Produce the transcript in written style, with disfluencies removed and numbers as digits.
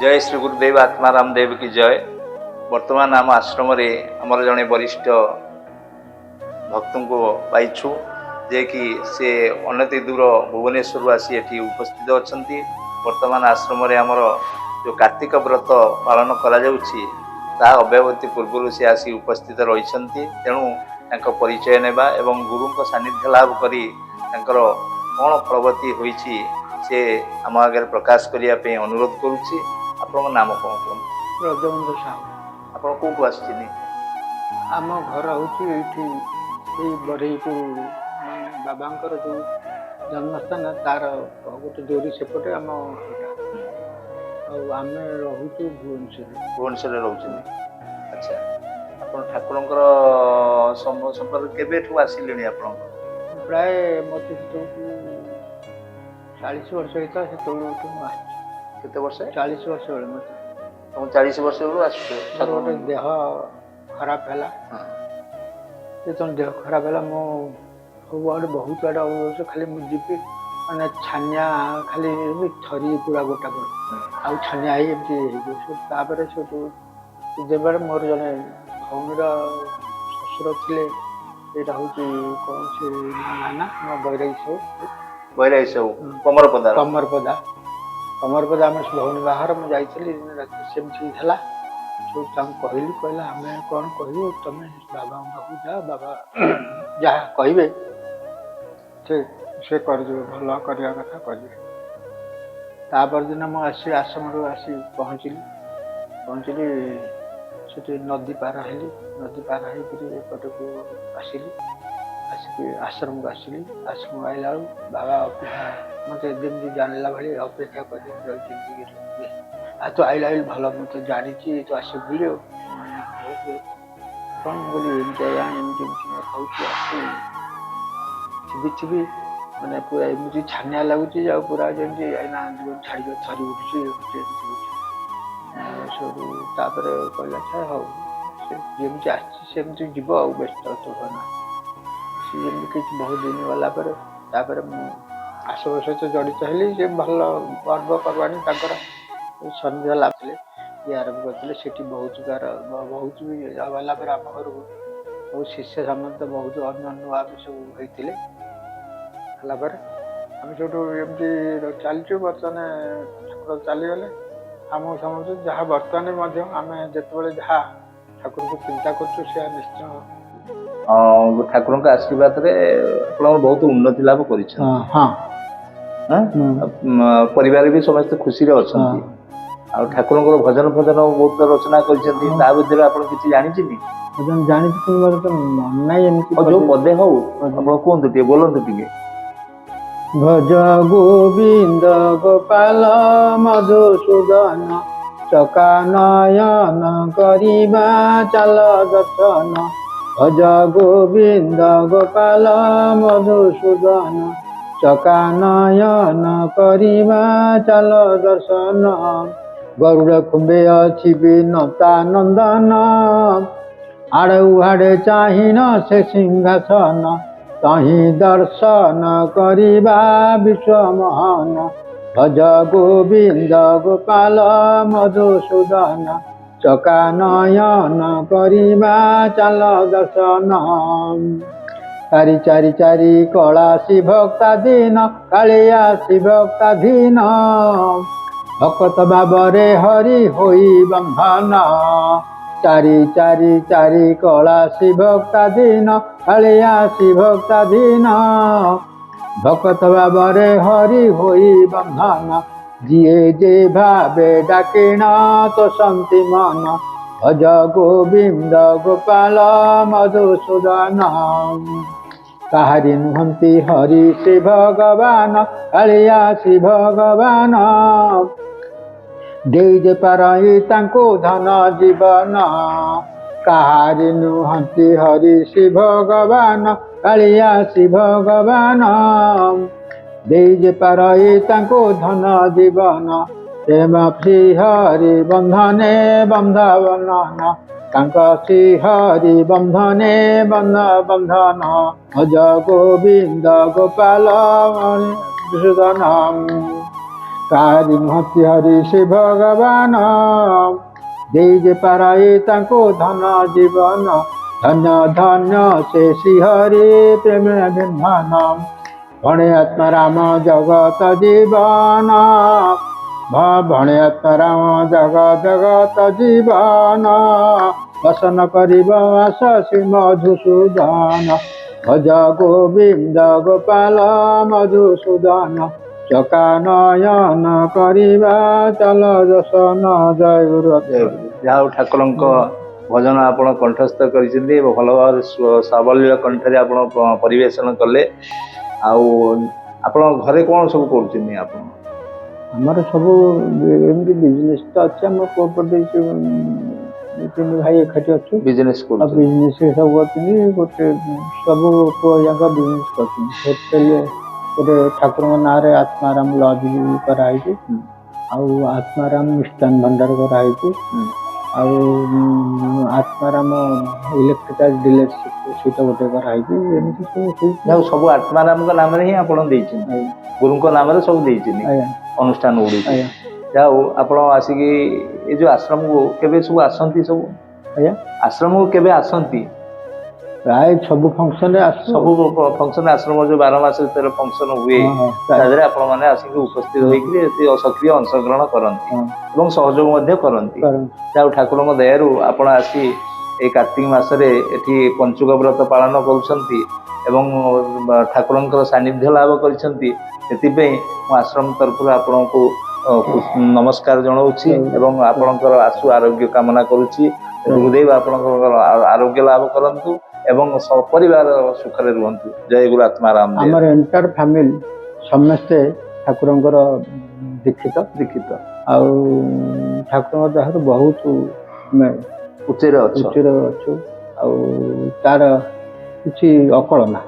ଜୟ ଶ୍ରୀ ଗୁରୁଦେବ, ଆତ୍ମାରାମ ଦେବ କି ଜୟ। ବର୍ତ୍ତମାନ ଆମ ଆଶ୍ରମରେ ଆମର ଜଣେ ବରିଷ୍ଠ ଭକ୍ତଙ୍କୁ ପାଇଛୁ, ଯେ କି ସେ ଅନତି ଦୂର ଭୁବନେଶ୍ୱରରୁ ଆସି ଏଠି ଉପସ୍ଥିତ ଅଛନ୍ତି। ବର୍ତ୍ତମାନ ଆଶ୍ରମରେ ଆମର ଯେଉଁ କାର୍ତ୍ତିକ ବ୍ରତ ପାଳନ କରାଯାଉଛି, ତାହା ଅବ୍ୟବହିତ ପୂର୍ବରୁ ସେ ଆସି ଉପସ୍ଥିତ ରହିଛନ୍ତି। ତେଣୁ ତାଙ୍କ ପରିଚୟ ନେବା ଏବଂ ଗୁରୁଙ୍କ ସାନ୍ନିଧ୍ୟ ଲାଭ କରି ତାଙ୍କର କ'ଣ ଫଳବତୀ ହୋଇଛି, ସେ ଆମ ଆଗରେ ପ୍ରକାଶ କରିବା ପାଇଁ ଅନୁରୋଧ କରୁଛି। ଆପଣଙ୍କ ନାମ କ'ଣ କୁହନ୍ତୁ? ବ୍ରଜବନ୍ଧୁ ସାହୁ। ଆପଣ କୋଉଠୁ ଆସିଛନ୍ତି? ଆମ ଘର ହେଉଛି ଏଇଠି, ଏଇ ବରେଇପୁର, ମାନେ ବାବାଙ୍କର ଯେଉଁ ଜନ୍ମସ୍ଥାନ, ତାର ଗୋଟେ ଡୋରି ସେପଟେ ଆମ ଘରଟା। ଆଉ ଆମେ ରହୁଛୁ ଭୁବନେଶ୍ୱରରେ। ଭୁବନେଶ୍ୱରରେ ରହୁଛନ୍ତି। ଆଚ୍ଛା, ଆପଣ ଠାକୁରଙ୍କର ସମ୍ପର୍କ କେବେଠୁ ଆସିଲେଣି ଆପଣଙ୍କ? ପ୍ରାୟ ମୋତେ ସେତେବେଳକୁ 40 ବର୍ଷ ହେଇଥିଲା, ସେତେବେଳକୁ ମୁଁ ଆସିଛି। କେତେ ବର୍ଷ? 40 ବର୍ଷ ବେଳେ ମୋତେ। ତମ 40 ବର୍ଷ ବେଳୁ ଆସୁଛ? ମୋର ଗୋଟେ ଦେହ ଖରାପ ହେଲା। ଯେତେବେଳେ ଦେହ ଖରାପ ହେଲା, ମୁଁ ସବୁଆଡ଼େ, ବହୁତ ଆଡ଼େ ଅବଶ୍ୟ, ଖାଲି ମୁଁ ଯିବି ମାନେ ଛାନିଆ, ଖାଲି ଏମିତି ଥରି ପୁରା ଗୋଟା ଗୋଡ଼ ଆଉ ଛାନିଆ ହେଇ ଏମିତି ହେଇଯିବ ସେଠୁ। ତାପରେ ସେଠୁ ଯେବେଳେ ମୋର ଜଣେ ଭଉଣୀର ଶ୍ୱଶୁର ଥିଲେ, ସେଇଟା ହେଉଛି କ'ଣ ସେ ନା ଆମ ବୈରାଗୀ ସାହୁ। ବୈରାଗୀ ସାହୁ, କମରପଦା। କମରପଦା, କମରପଦା। ଆମେ ଭଉଣୀ ବାହାଘର ମୁଁ ଯାଇଥିଲି, ଦିନ ରାତି ସେମିତି ହେଲା। ସେଠୁ ତାଙ୍କୁ କହିଲି, କହିଲା, ଆମେ କ'ଣ କହିବୁ, ତମେ ବାବାଙ୍କ ପାଖକୁ ଯାଅ, ବାବା ଯାହା କହିବେ ସେ କରିଦେବେ, ଭଲ କରିବା କଥା କରିବେ। ତାପରଦିନ ମୁଁ ଆସି ଆଶ୍ରମରୁ ଆସି ପହଞ୍ଚିଲି। ପହଞ୍ଚିଲି, ସେଠି ନଦୀ ପାର ହେଲି। ନଦୀ ପାର ହେଇକରି ଏପଟକୁ ଆସିଲି। ଆସିକି ଆଶ୍ରମକୁ ଆସିଲି। ଆଶ୍ରମକୁ ଆଇଲା ବେଳକୁ ବାବା ଅପେକ୍ଷା, ମୋତେ ଯେମିତି ଜାଣିଲା ଭଳି ଅପେକ୍ଷା କରି ରହିଛନ୍ତି। ଆଉ ତୁ ଆଇଲା ବୋଲି ଭଲ, ମୁଁ ତ ଜାଣିଛି ତୁ ଆସିବୁ ବୋଲି। ଆଉ କ'ଣ? ମୁଁ କହିଲି, ଏମିତି ଆଜ୍ଞା, ଏମିତି ଏମିତି ମୋର ହେଉଛି, ଆସି ଥିବି ଥିବି, ମାନେ ପୁରା ଏମିତି ଛାନିଆ ଲାଗୁଛି ଆଉ ପୁରା ଯେମିତି ଏଇନା ଜୀବନ ଛାଡ଼ିଯିବ, ଥରି ଉଠୁଛି, ଏମିତି ଏମିତି ହେଉଛି। ଆଉ ସେଠୁ ତାପରେ କହିଲା, ଆଚ୍ଛା ହଉ, ସେ ଯେମିତି ଆସିଛି ସେମିତି ଯିବ, ଆଉ ବ୍ୟସ୍ତ ତ ହୁଅନା। ସେ ଯେମିତି କିଛି ବହୁତ ଦିନ ଗଲା ପରେ, ତାପରେ ମୁଁ ଆଶ୍ରମ ସହିତ ଜଡ଼ିତ ହେଲି। ଯେ ଭଲ ପର୍ବପର୍ବାଣୀ ତାଙ୍କର ସନ୍ଧ୍ୟା ଲାଭ ଇଏ ଆରମ୍ଭ କରିଥିଲେ, ସେଠି ବହୁତ ତାର ବହୁତ ବି ଗଲା ପରେ ଆମ ଘରକୁ ବହୁତ ଶିଷ୍ୟ ସାମନ୍ତ, ବହୁତ ଅନ୍ୟ ନୂଆ ବି ସବୁ ହେଇଥିଲେ। ହେଲା ପରେ ଆମେ ସେଇଠୁ ଏମିତି ଚାଲିଛୁ। ବର୍ତ୍ତମାନ ଠାକୁର ଚାଲିଗଲେ, ଆମକୁ ସମସ୍ତେ ଯାହା ବର୍ତ୍ତମାନ ମଧ୍ୟ ଆମେ ଯେତେବେଳେ ଯାହା ଠାକୁରଙ୍କୁ ଚିନ୍ତା କରୁଛୁ, ସେୟା ନିଶ୍ଚୟ। ଠାକୁରଙ୍କ ଆଶୀର୍ବାଦରେ ଆପଣ ବହୁତ ଉନ୍ନତି ଲାଭ କରିଛନ୍ତି। ହଁ। ହଁ? ପରିବାର ବି ସମସ୍ତେ ଖୁସିରେ ଅଛନ୍ତି। ଆଉ ଠାକୁରଙ୍କର ଭଜନ ଫଜନ ବହୁତ ରଚନା କରିଛନ୍ତି। ହଁ। ତା ଭିତରେ ଆପଣ କିଛି ଜାଣିଛନ୍ତି? ଭଜନ ଜାଣିଛି, କିନ୍ତୁ ମୋର ତ ମନେ ନାହିଁ ଏମିତି। ଆଉ ଯୋଉ ପଦେ ହଉ ପଦେ। ଆପଣ କୁହନ୍ତୁ ଟିକେ, ବୋଲନ୍ତୁ ଟିକେ। ଭଜ ଗୋବିନ୍ଦ ଗୋପାଳ ମଧୁସୂଦନ, ଚକା ନୟନ କରିବା ଚାଲ ଦର୍ଶନ। ଭଜ ଗୋବିନ୍ଦ ଗୋପାଳ ମଧୁସୂଦନ, ଚକା ନୟନ କରିବା ଚାଲ ଦର୍ଶନ। ଗରୁଡ଼ ଖୁମ୍ବେ ଅଛି ବିନତା ନନ୍ଦନ, ଆଡ଼େ ଉହାଡ଼େ ଚାହିଁନ ସେ ସିଂହାସନ। ତହିଁ ଦର୍ଶନ କରିବା ବିଶ୍ୱମୋହନ। ଭଜ ଗୋବିନ୍ଦ ଗୋପାଳ ମଧୁସୂଦନ, ଚକା ନୟନ କରିବା ଚାଲ ଦର୍ଶନ। ଚାରି ଚାରି ଚାରି କଳା ଶିଭକ୍ତାଧୀନ, କାଳିଆ ଶିଭକ୍ତାଧୀନ। ଭକତ ଭାବରେ ହରି ହୋଇ ବନ୍ଧନ। ଚାରି ଚାରି ଚାରି କଳା ଶିଭକ୍ତାଧୀନ, କାଳିଆ ଶିଭକ୍ତାଧୀନ। ଭକତ ଭାବରେ ହରି ହୋଇ ବନ୍ଧନ। ଯିଏ ଯେ ଭାବେ ଡାକିଣ ତୋଷନ୍ତି ମନ। ଭଜ ଗୋବିନ୍ଦ ଗୋପାଳ ମଧୁସୂଦନ। କାହାରି ନୁହନ୍ତି ହରି ଶ୍ରୀ ଭଗବାନ, କାଳିଆ ଶ୍ରୀ ଭଗବାନ। ଦେଇ ଯେ ପାରଇ ତାଙ୍କୁ ଧନ ଜୀବନ। କାହାରି ନୁହନ୍ତି ହରି ଶ୍ରୀ ଭଗବାନ, କାଳିଆ ଶ୍ରୀ ଭଗବାନ। ଦେଇ ଯେ ପାରଇ ତାଙ୍କୁ ଧନ ଜୀବନ। ପ୍ରେମ ଶ୍ରୀ ହରି ବନ୍ଧନେ ବନ୍ଧବନ, ତାଙ୍କ ଶ୍ରୀ ହରି ବନ୍ଧନେ ବନ୍ଧ ବନ୍ଧନ। ଭଜ ଗୋବିନ୍ଦ ଗୋପାଳ ମଧୁସୂଦନ। କାହାରି ନୁହନ୍ତି ହରି ସେ ଭଗବାନ, ଦେଇ ଯେ ପାରାଇ ତାଙ୍କୁ ଧନ ଜୀବନ। ଧନ୍ୟ ଧନ୍ୟ ସେ ଶ୍ରୀହରି ପ୍ରେମ ବିଧାନ। ଭଣେ ଆତ୍ମା ରାମ ଜଗତ ଜୀବନ, ଭଣେ ଆତ୍ମା ରାମ ଜଗତ ଜଗତ ଜୀବନ। ଦର୍ଶନ କରିବ ଆସ ଶ୍ରୀ ମଧୁସୂଦନ। ଭଜ ଗୋବିନ୍ଦ ଗୋପାଳ ମଧୁସୂଦନ। ଚକା ନୟନ କରିବା ଚାଲ ଦର୍ଶନ। ଜୟ ଗୁରୁ। ଜୟ ଗୁରୁ। ଯାହା ହଉ, ଠାକୁରଙ୍କ ଭଜନ ଆପଣ କଣ୍ଠସ୍ଥ କରିଛନ୍ତି ଏବଂ ଭଲ ଭାବରେ ସାବଲୀଳ କଣ୍ଠରେ ଆପଣ ପରିବେଷଣ କଲେ। ଆଉ ଆପଣ ଘରେ କ'ଣ ସବୁ କରୁଛନ୍ତି ଆପଣ? ଆମର ସବୁ ଏମିତି ବିଜନେସ୍ ତ ଅଛି। ଆମ କୋଅପରେଟିଭ ତିନି ଭାଇ ଏକାଠି ଅଛୁ। ବିଜନେସ୍ ଆଉ କରୁଛନ୍ତି? ବିଜନେସ୍ ସବୁ କରୁଛନ୍ତି। ଗୋଟେ ସବୁ ପୁଅ ଯାକ ବିଜନେସ୍ କରୁଛନ୍ତି। ହୋଟେଲ ଗୋଟେ ଠାକୁରଙ୍କ ନାଁରେ ଆତ୍ମାରାମ ଲଜ୍ ବି କରାହେଇଛି। ଆଉ ଆତ୍ମାରାମ ମିଷ୍ଟାନ ଭଣ୍ଡାର କରାହେଇଛି। ଆଉ ଆତ୍ମାରାମ ଇଲେକ୍ଟ୍ରିକାଲ ଡିଲରସିପ୍ ସେଇଟା ଗୋଟେ କରାହେଇଛି। ଏମିତି ସବୁ ହେଇଛି। ଯାହା ହଉ, ସବୁ ଆତ୍ମାରାମଙ୍କ ନାମରେ ହିଁ ଆପଣ ଦେଇଛନ୍ତି? ଆଜ୍ଞା। ଗୁରୁଙ୍କ ନାମରେ ସବୁ ଦେଇଛନ୍ତି? ଆଜ୍ଞା। ଅନୁଷ୍ଠାନ ଗୁଡ଼ିକୁ? ଆଜ୍ଞା। ଯାହା ହଉ, ଆପଣ ଆସିକି ଏ ଯୋଉ ଆଶ୍ରମକୁ କେବେ ସବୁ ଆସନ୍ତି ସବୁ? ଆଜ୍ଞା? ଆଶ୍ରମକୁ କେବେ ଆସନ୍ତି? ପ୍ରାୟ ସବୁ ଫଙ୍କସନରେ ଆସୁ। ସବୁ ଫଙ୍କସନ, ଆଶ୍ରମ ଯୋଉ 12 ମାସରେ 13 ଫଙ୍କସନ ହୁଏ, ହଁ ହଁ ତା ପ୍ରାୟ। ଦେହରେ ଆପଣ ମାନେ ଆସିକି ଉପସ୍ଥିତ ହୋଇକରି ଏତେ ସକ୍ରିୟ ଅଂଶଗ୍ରହଣ କରନ୍ତି ହଁ। ଏବଂ ସହଯୋଗ ମଧ୍ୟ କରନ୍ତି। କରନ୍ତି। ଯାହା ହଉ, ଠାକୁରଙ୍କ ଦୟାରୁ ଆପଣ ଆସି ଏଇ କାର୍ତ୍ତିକ ମାସରେ ଏଠି ପଞ୍ଚୁକ ବ୍ରତ ପାଳନ କରୁଛନ୍ତି ଏବଂ ଠାକୁରଙ୍କର ସାନ୍ନିଧ୍ୟ ଲାଭ କରିଛନ୍ତି। ସେଥିପାଇଁ ମୁଁ ଆଶ୍ରମ ତରଫରୁ ଆପଣଙ୍କୁ ନମସ୍କାର ଜଣାଉଛି ଏବଂ ଆପଣଙ୍କର ଆଶୁ ଆରୋଗ୍ୟ କାମନା କରୁଛି। ଗୁରୁଦେବ ଆପଣଙ୍କର ଆରୋଗ୍ୟ ଲାଭ କରନ୍ତୁ ଏବଂ ସପରିବାର ସୁଖରେ ରୁହନ୍ତୁ। ଜୟ ଗୁରୁ ଆତ୍ମା ରାମ। ଆମର ଏଣ୍ଟାୟାର ଫ୍ୟାମିଲି ସମସ୍ତେ ଠାକୁରଙ୍କର ଦୀକ୍ଷିତ। ଦୀକ୍ଷିତ। ଆଉ ଠାକୁରଙ୍କ ଦୟାରୁ ବହୁତ ଆମେ ଉଚ୍ଚରେ ଅଛ। ଉଚ୍ଚରେ ଅଛୁ ଆଉ ତାର କିଛି ଅକଳନା।